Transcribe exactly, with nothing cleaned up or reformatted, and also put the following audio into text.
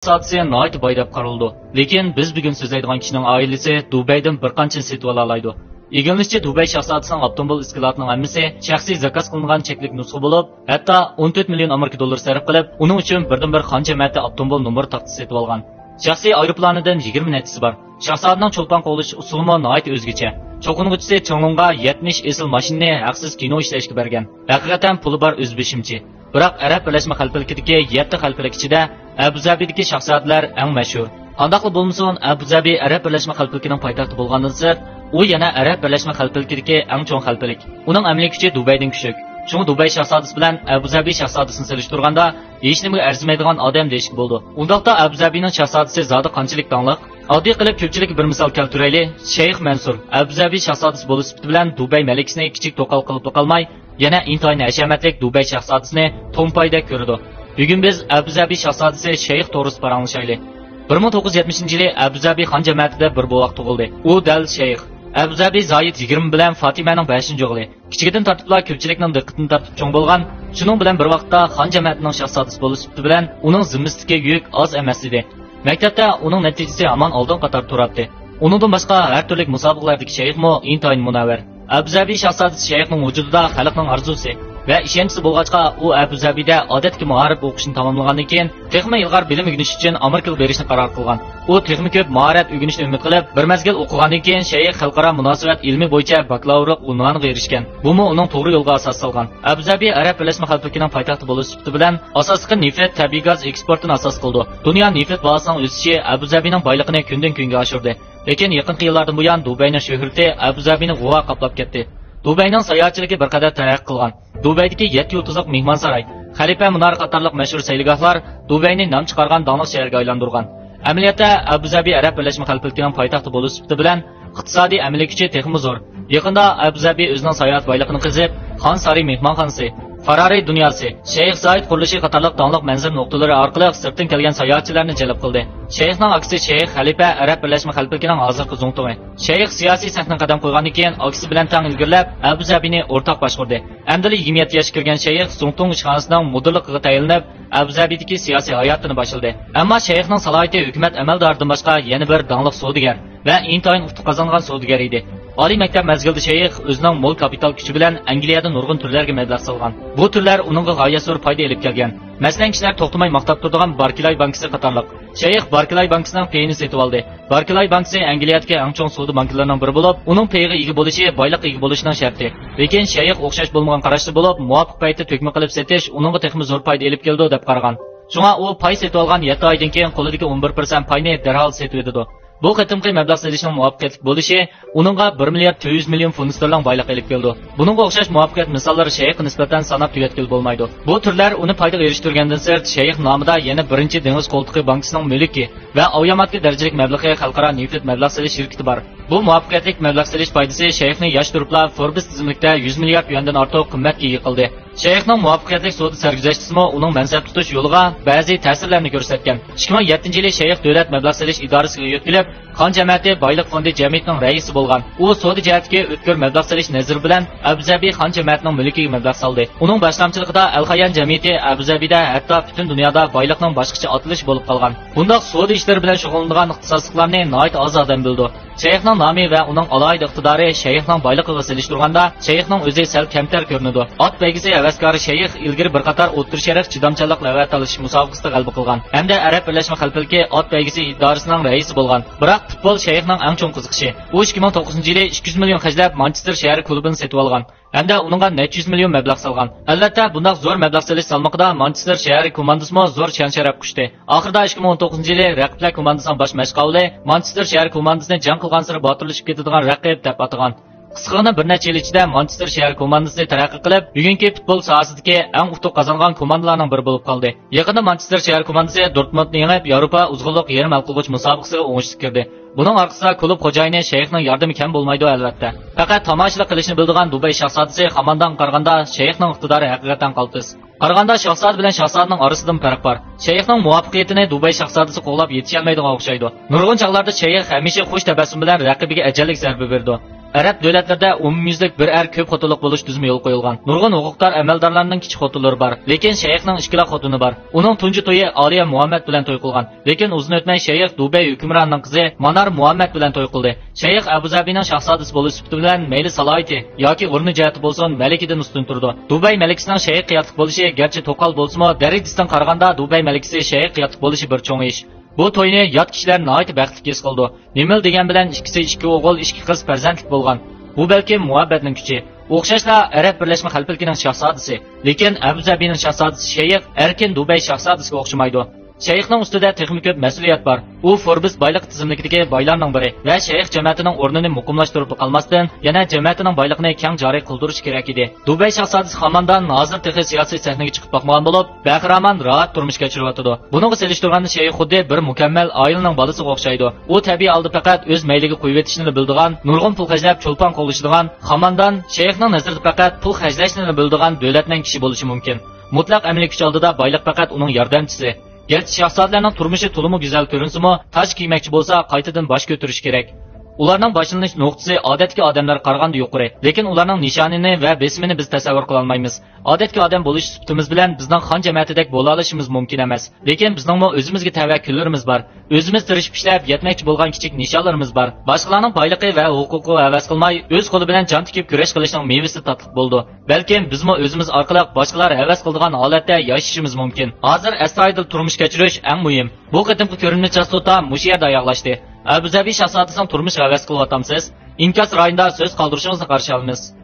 شاھزادىسى ناھايىتى باي دەپ قارىلىدۇ. لېكىن بىز بۈگۈن سۆزلەيدىغان كىشىنىڭ ئائىلىسى دۇبەيدىن بىر قانچىنى سېتىۋالالايدۇ. ئىگىلىنىشىچە، دۇبەي شاھزادىسىنىڭ ئاپتوموبىل ئىسكىلاتىنىڭ ھەممىسى شەخسىي زاكاز قىلىنغان چەكلىك نۇسخا بولۇپ، ھەتتا ئون تۆت مىليون ئامېرىكا دوللىرى سەرپ قىلىپ، ئۇنىڭ ئۈچۈن بىردىنبىر قانچە مەرتە ئاپتوموبىل نومۇر تاختىسى سېتىۋالغان. شەخسىي ئايروپىلانىدىن يىگىرمە نەچچىسى بار. شاھزادىنىڭ چولپان قوغلىشىش ئۇسۇلىمۇ ناھايىتى ئۆزگىچە. چوقۇنغۇچىسى چېڭلۇڭغا يەتمىش ئېسىل ماشىنىنى ھەقسىز كىنو ئىشلەشكە بەرگەن. ھەقىقەتەن پۇلى بار ئۆزبېشىمچى. بىراق ئەرەب بىرلەشمە خەلىپىلىكىدىكى يەتتە خەلىپىلىك ئىچىدە ئەبۇ زەبىدىكى شاھزادىلەر ئەڭ مەشھۇر. قانداقلا بولمىسۇن، ئەبۇ زەبى ئەرەب بىرلەشمە خەلىپىلىكىنىڭ پايتەختى بولغاندىن سىرت، ئۇ يەنە ئەرەب بىرلەشمە خەلىپىلىكىدىكى ئەڭ چوڭ خەلىپىلىك. ئۇنىڭ ئەمەلىي كۈچى دۇبەيدىن كۈچلۈك. شۇڭا دۇبەي شاھزادىسى بىلەن ئەبۇ زەبى شاھزادىسىنى سېلىشتۇرغاندا، ھېچنېمىگە ئەرزىمەيدىغان ئادەم دېيىشكە بولىدۇ. ئۇنداقتا ئەبۇ زەبىنىڭ شاھزادىسى زادى قانچىلىك داڭلىق؟ ئاددىي قىلىپ كۆپچىلىككە بىر مىسال كەلتۈرەيلى، شەيخ مەنسۇر. ئەبۇ زەبى شاھزادىسى بولۇش سۈپىتى بىلەن دۇبەي مەلىكىسىنى كىچىك توقال قىلىپلا قالماي، يەنە ئىنتايىن ھەشەمەتلىك دۇبەي شاھزادىسىنى تومپايدەك كۆرىدۇ. بۈگۈن بىز ئەبۇ زەبى شاھزادىسى شەيخ توغرىسىدا پاراڭلىشايلى. بىر مىڭ توققۇز يۈز يەتمىشىنچى يىلى ئەبۇ زەبى خان جەمەتىدە بىر بوۋاق تۇغۇلدى. ئۇ دەل شەيخ. ئەبۇ زەبى زايىت يىگىرمە بىلەن فاتىمەنىڭ بەشىنچى ئوغلى. كىچىكىدىن تارتىپلا كۆپچىلىكنىڭ دىققىتىنى تارتىپ چوڭ بولغان، شۇنىڭ بىلەن بىر ۋاقىتتا خان جەمەتىنىڭ شاھزادىسى بولۇش سۈپىتى بىلەن ئۇنىڭ زىممىسىدىكى يۈك ئاز ئەمەس ئىدى. مەكتەپتە ئۇنىڭ نەتىجىسى ھامان ئالدىنقى قاتاردا تۇراتتى. ئۇنىڭدىن باشقا ھەر تۈرلۈك مۇسابىقىلەردىكى شەيخمۇ ئىنتايىن مۇنەۋۋەر. ئەبۇزەبى شاھزادىسى شەيخنىڭ ۋۇجۇدىدا خەلقنىڭ ئارزۇسى ۋە ئىشەنچىسى بولغاچقا، ئۇ ئەبۇزەبىدە ئادەتتىكى مائارىپ ئوقۇشىنى تاماملىغاندىن كېيىن، تېخىمۇ ئىلغار بىلىم ئۆگىنىش ئۈچۈن ئامېرىكىغا بېرىشنى قارار قىلغان. ئۇ تېخىمۇ كۆپ مائارىپ ئۆگىنىشنى ئۈمىد قىلىپ، بىر مەزگىل ئوقۇغاندىن كېيىن، شەيخ خەلقئارا مۇناسىۋەت ئىلمى بويىچە باكلاۋۇرلۇق ئۇنۋانىغا ئېرىشكەن. بۇمۇ ئۇنىڭ توغرا يولغا ئاساس سالغان. ئەبۇزەبى ئەرەب بىرلەشمە خەلىپىلىكىنىڭ پايتەختى بولۇش سۈپىتى بىلەن، ئاساسلىقى نېفىت، تەبىئىي گاز ئېكسپورتىنى ئاساس قىلىدۇ. دۇنيا نېفىت باھاسىنىڭ ئۆسۈشى ئەبۇزەبىنىڭ بايلىقىنى كۈندىن-كۈنگە ئاشۇردى. لېكىن يېقىنقى يىللاردىن بۇيان، دۇبەينىڭ شۆھرىتى ئەبۇزەبىنى غۇۋا قاپلاپ كەتتى. دۇبەينىڭ ساياھەتچىلىكى بىر قەدەر تەرەققىي قىلغان. دۇبەيدىكى يەتتە يۇلتۇزلۇق مېھمانساراي، خەلىپە مۇنارى قاتارلىق مەشھۇر سەيلىگاھلار دۇبەينى نام چىقارغان داڭلىق شەھەرگە ئايلاندۇرغان. ئەمەلىيەتتە، ئەبۇزەبى ئەرەب بىرلەشمە خەلىپىلىكىنىڭ پايتەختى بولۇش سۈپىتى بىلەن ئىقتىسادىي ئەمەلىي كۈچى تېخىمۇ زور. يېقىندا ئەبۇزەبى ئۆزىنىڭ ساياھەت بايلىقىنى قېزىپ، خان سارىيى مېھمانخانىسى، فارارى دۇنياسى، شەيخ زايىد قۇرۇلۇشى قاتارلىق داڭلىق مەنزىرە نۇقتىلىرى ئارقىلىق سىرتتىن كەلگەن ساياھەتچىلەرنى جەلپ قىلدى. شەيخنىڭ ئاكىسى شەيخ خەلىپە ئەرەب بىرلەشمە خەلىپىلىكىنىڭ ھازىرقى زۇڭتۇڭى. شەيخ سىياسىي سەھنىگە قەدەم قويغاندىن كېيىن، ئاكىسى بىلەن تەڭ ئىلگىرىلەپ، ئەبۇزەبىنى ئورتاق باشقۇردى. ئەمدىلا يىگىرمە يەتتە ياشقا كىرگەن شەيخ زۇڭتۇڭ ئىشخانىسىنىڭ مۇدىرلىقىغا تەيىنلىنىپ، ئەبۇزەبىدىكى سىياسىي ھاياتىنى باشلىدى. ئەمما شەيخنىڭ سالاھىيىتى ھۆكۈمەت ئەمەلدارىدىن باشقا يەنە بىر داڭلىق سودىگەر ۋە ئىنتايىن ئۇتۇق قازانغان سودىگەر ئىدى. ئالىي مەكتەپ مەزگىلىدە شەيخ ئۆزىنىڭ مول كاپىتال كۈچى بىلەن ئەنگلىيەدە نۇرغۇن تۈرلەرگە مەبلەغ سالغان. بۇ تۈرلەر ئۇنىڭغا غايەت زور پايدا ئېلىپ كەلگەن. مەسىلەن، كىشىلەر توختىماي ماختاپ تۇرىدىغان باركلاي بانكىسى قاتارلىق. شەيخ باركلاي بانكىسىنىڭ پېيىنى سېتىۋالدى. باركلاي بانكىسى ئەنگلىيەدىكى ئەڭ چوڭ سودا بانكىلىرىنىڭ بىرى بولۇپ، ئۇنىڭ پېيىغا ئىگە بولۇشى بايلىققا ئىگە بولۇشنىڭ شەرتى. لېكىن شەيخ ئوخشاش بولمىغان قاراشتا بولۇپ، مۇۋاپىق پەيتتە تۆكمە قىلىپ سېتىش ئۇنىڭغا تېخىمۇ زور پايدا ئېلىپ كېلىدۇ دەپ قارىغان. شۇڭا ئۇ پاي سېتىۋالغان يەتتە ئايدىن كېيىن قولىدىكى ئون بىر پىرسەنت پاينى دەرھال سېتىۋېتىدۇ. بۇ قېتىمقى مەبلەغ سېلىشنىڭ مۇۋەپپەقىيەتلىك بولۇشى ئۇنىڭغا بىر مىليارد تۆت يۈز مىليون فۇنت ستېرلىڭ بايلىق ئېلىپ كېلىدۇ. بۇنىڭغا ئوخشاش مۇۋەپپەقىيەت مىساللىرى شەيخقا نىسبەتەن ساناپ تۈگەتكىلى بولمايدۇ. بۇ تۈرلەر ئۇنى پايدىغا ئېرىشتۈرگەندىن سىرت، شەيخ نامىدا يەنە بىرىنچى دېڭىز قولتۇقى بانكىسىنىڭ مۈلكى ۋە ئاۋياماتكا دەرىجىلىك مەبلىغى خەلقئارا نېفىت مەبلەغ سېلىش شىركىتى بار. بۇ مۇۋەپپەقىيەتلىك مەبلەغ سېلىش پايدىسى شەيخنى ياش تۇرۇپلا فوربس تىزىملىكتە يۈز مىليارد يۈەندىن ئارتۇق قىممەتكە ئىگە قىلدى. شەيخنىڭ مۇۋەپپەقىيەتلىك سودا سەرگۈزەشتىسىمۇ ئۇنىڭ مەنسەپ تۇتۇش يولىغا بەزى تەسىرلەرنى كۆرسەتكەن. ئىككى مىڭ يەتتىنچى يىلى شەيخ دۆلەت مەبلەغ سېلىش ئىدارىسىگە يۆتكىلىپ، خان جەمەتى بايلىق فوندى جەمئىيىتىنىڭ رەئىسى بولغان. ئۇ سودا جەھەتتىكى ئۆتكۈر مەبلەغ سېلىش نەزىرى بىلەن ئەبۇزەبى خان جەمەتىنىڭ مۈلكىگە مەبلەغ سالدى. ئۇنىڭ باشلامچىلىقىدا ئەل خايان جەمئىيىتى ئەبۇزەبىدە، ھەتتا پۈتۈن دۇنيادا بايلىقنىڭ باشقىچە ئاتىلىشى بولۇپ قالغان. بۇنداق سودا ئىشلىرى بىلەن شۇغۇللىنىدىغان ئىختىساسلىقلارنى ناھايىتى ئاز ئادەم بىلىدۇ. شەيخنىڭ نامى ۋە ئۇنىڭ ئالاھىدە ئىقتىدارى شەيخنىڭ بايلىقىغا سېلىشتۇرغاندا، شەيخنىڭ ئۆزى سەل كەمتەر كۆرۈنىدۇ. ئات بەيگىسى ھەۋەسكارى شەيخ ئىلگىرى بىر قاتار ئوتتۇرا شەرق چىدامچانلىق لەۋھە تالىشىش مۇسابىقىسىدە غەلىبە قىلغان ھەمدە ئەرەب بىرلەشمە خەلىپىلىكى ئات بەيگىسى ئىدارىسىنىڭ رەئىسى بولغان. بىراق پۇتبول شەيخنىڭ ئەڭ چوڭ قىزىقىشى. ئۇ ئىككى مىڭ توققۇزىنچى يىلى ئىككى يۈز مىليون خەجلەپ مانچېستېر شەھىرى كۇلۇبىنى سېتىۋالغان. ھەمدە ئۇنىڭغا نەچچە يۈز مىليون مەبلەغ سالغان. ئەلۋەتتە، بۇنداق زور مەبلەغ سېلىش سالمىقىدا مانچېستېر شەھىرى كوماندىسىمۇ زور شان-شەرەپ قۇچتى. ئاخىرىدا ئىككى مىڭ ئون توققۇزىنچى يىلى رەقىبلەر كوماندىسىنىڭ باش مەشقاۋۇلى مانچېستېر شەھەر كوماندىسىنى جەڭ قىلغانسېرى باتۇرلىشىپ كېتىدىغان رەقىب دەپ ئاتىغان. قىسقىغىنە بىر نەچچە يىل ئىچىدە مانچېستېر شەھەر كوماندىسى تەرەققىي قىلىپ، بۈگۈنكى پۇتبول ساھەسىدىكى ئەڭ ئۇتۇق قازانغان كوماندىلارنىڭ بىرى بولۇپ قالدى. يېقىندا مانچېستېر شەھەر كوماندىسى دورتمۇندنى يېڭىپ، ياۋروپا ئوزۇقلۇق يېرىم ھەل قىلغۇچ مۇسابىقىسىگە ئوڭۇشلۇق كىردى. بۇنىڭ ئارقىسىدا كۇلۇب خوجايىنى شەيخنىڭ ياردىمى كەم بولمايدۇ، ئەلۋەتتە. پەقەت تاماشىلا قىلىشنى بىلىدىغان دۇبەي شاھزادىسى خاماندانغا قارىغاندا شەيخنىڭ ئىقتىدارى ھەقىقەتەن قالتىس. قارىغاندا شاھزادە بىلەن شاھزادىنىڭ ئارىسىدىمۇ پەرق بار. شەيخنىڭ مۇۋەپپەقىيىتىنى دۇبەي شاھزادىسى قوغلاپ يېتىشەلمەيدىغان ئوخشايدۇ. نۇرغۇن چاغلاردا شەيخ ھەمىشە خۇش تەبەسسۇم بىلەن رەقىبىگە ئەجەللىك زەربە بېرىدۇ. ئەرەب دۆلەتلىرىدە ئومۇميۈزلۈك بىر ئەر كۆپ خوتۇنلۇق بولۇش تۈزۈمى يولغا قويۇلغان. نۇرغۇن ھوقۇقدار ئەمەلدارلارنىڭ كىچىك خوتۇنلىرى بار. لېكىن شەيخنىڭ ئىككىلا خوتۇنى بار. ئۇنىڭ تۇنجى تويى ئالىيە مۇھەممەد بىلەن توي قىلغان. لېكىن ئۇزۇن ئۆتمەي شەيخ دۇبەي ھۆكۈمرانىنىڭ قىزى مانار مۇھەممەد بىلەن توي قىلدى. شەيخ ئەبۇزەبىنىڭ شاھزادىسى بولۇش سۈپىتى بىلەن مەيلى سالاھىيىتى ياكى ئورنى جەھەتتە بولسۇن، مەلىكىدىن ئۈستۈن تۇرىدۇ. دۇبەي مەلىكىسىنىڭ شەيخ قىياتلىق بولۇشى گەرچە توقال بولسىمۇ، دەرىجىسىدىن قارىغاندا دۇبەي مەلىكىسى شەيخ قىياتلىق بولۇشى بىر چوڭ ئىش. بۇ توينى يات كىشىلەر ناھايىتى بەختلىك ھېس قىلىدۇ. نېمىل دېگەن بىلەن ئىككىسى ئىككى ئوغۇل، ئىككى قىز پەرزەنتلىك بولغان. بۇ بەلكىم مۇھەببەتنىڭ كۈچى. ئوخشاشلا ئەرەب بىرلەشمە خەلىپىلىكىنىڭ شاھزادىسى. لېكىن ئەبۇزەبىنىڭ شاھزادىسى شەيخ ئەركىن دۇبەي شاھزادىسىگە ئوخشىمايدۇ. شەيخنىڭ ئۈستىدە تېخىمۇ كۆپ مەسئۇلىيەت بار. ئۇ فوربس بايلىق تىزىملىكىدىكى بايلارنىڭ بىرى ۋە شەيخ جەمەتىنىڭ ئورنىنى مۇقىملاشتۇرۇپلا قالماستىن، يەنە جەمەتىنىڭ بايلىقىنى كەڭ جارى قىلدۇرۇشى كېرەك ئىدى. دۇبەي شاھزادىسى خاماندان ھازىر تېخى سىياسىي سەھنىگە چىقىپ باقمىغان بولۇپ، بەخىرامان، راھەت تۇرمۇش كەچۈرۈۋاتىدۇ. بۇنىڭغا سېلىشتۇرغاندا شەيخ خۇددى بىر مۇكەممەل ئائىلىنىڭ بالىسىغا ئوخشايدۇ. ئۇ تەبىئىي ھالدا پەقەت ئۆز مەيلىگە قويۇۋېتىشنىلا بىلىدىغان، نۇرغۇن پۇل خەجلەپ چولپان قوغلىشىدىغان، خاماندان شەيخنىڭ نەزىرىدە پەقەت پۇل خەجلەشنىلا بىلىدىغان دۆلەتنىڭ كىشى بولۇشى مۇمكىن. مۇتلەق ئەمەلىي كۈچ ئالدىدا بايلىق پەقەت ئۇنىڭ ياردەمچىسى. گەرچە شاھزادىلەرنىڭ تۇرمۇشى تولىمۇ گۈزەل كۆرۈنسىمۇ، تاج كىيمەكچى بولسا، قايتىدىن باش كۆتۈرۈشى كېرەك. ئۇلارنىڭ باشلىنىش نۇقتىسى ئادەتتىكى ئادەملەرگە قارىغاندا يۇقىرى، لېكىن ئۇلارنىڭ نىشانىنى ۋە بېسىمىنى بىز تەسەۋۋۇر قىلالمايمىز. ئادەتتىكى ئادەم بولۇش سۈپىتىمىز بىلەن بىزنىڭ خان جەمەتىدەك بولالىشىمىز مۇمكىن ئەمەس. لېكىن بىزنىڭمۇ ئۆزىمىزگە تەۋە كۈنلىرىمىز بار. ئۆزىمىز تىرىشىپ ئىشلەپ يەتمەكچى بولغان كىچىك نىشانلىرىمىز بار. باشقىلارنىڭ بايلىقى ۋە ھوقۇقىغا ھەۋەس قىلماي، ئۆز قولى بىلەن جان تىكىپ كۈرەش قىلىشنىڭ مېۋىسى تاتلىق بولىدۇ. بەلكىم بىزمۇ ئۆزىمىز ئارقىلىق باشقىلار ھەۋەس قىلىدىغان ھالەتتە ياشىشىمىز مۇمكىن. ھازىر ئەستايىدىل تۇرمۇش كەچۈرۈش ئەڭ مۇھىم. بۇ قېتىمقى كۆرۈنمە چاستوتا مۇشۇ يەردە ئاياغلاشتى. ئەبۇزەبى شاھزادىسىنىڭ تۇرمۇشىغا ھەۋەس قىلىۋاتامسىز؟ ئىنكاس رايىندا سۆز قالدۇرۇشىڭىزنى قارشى ئالىمىز.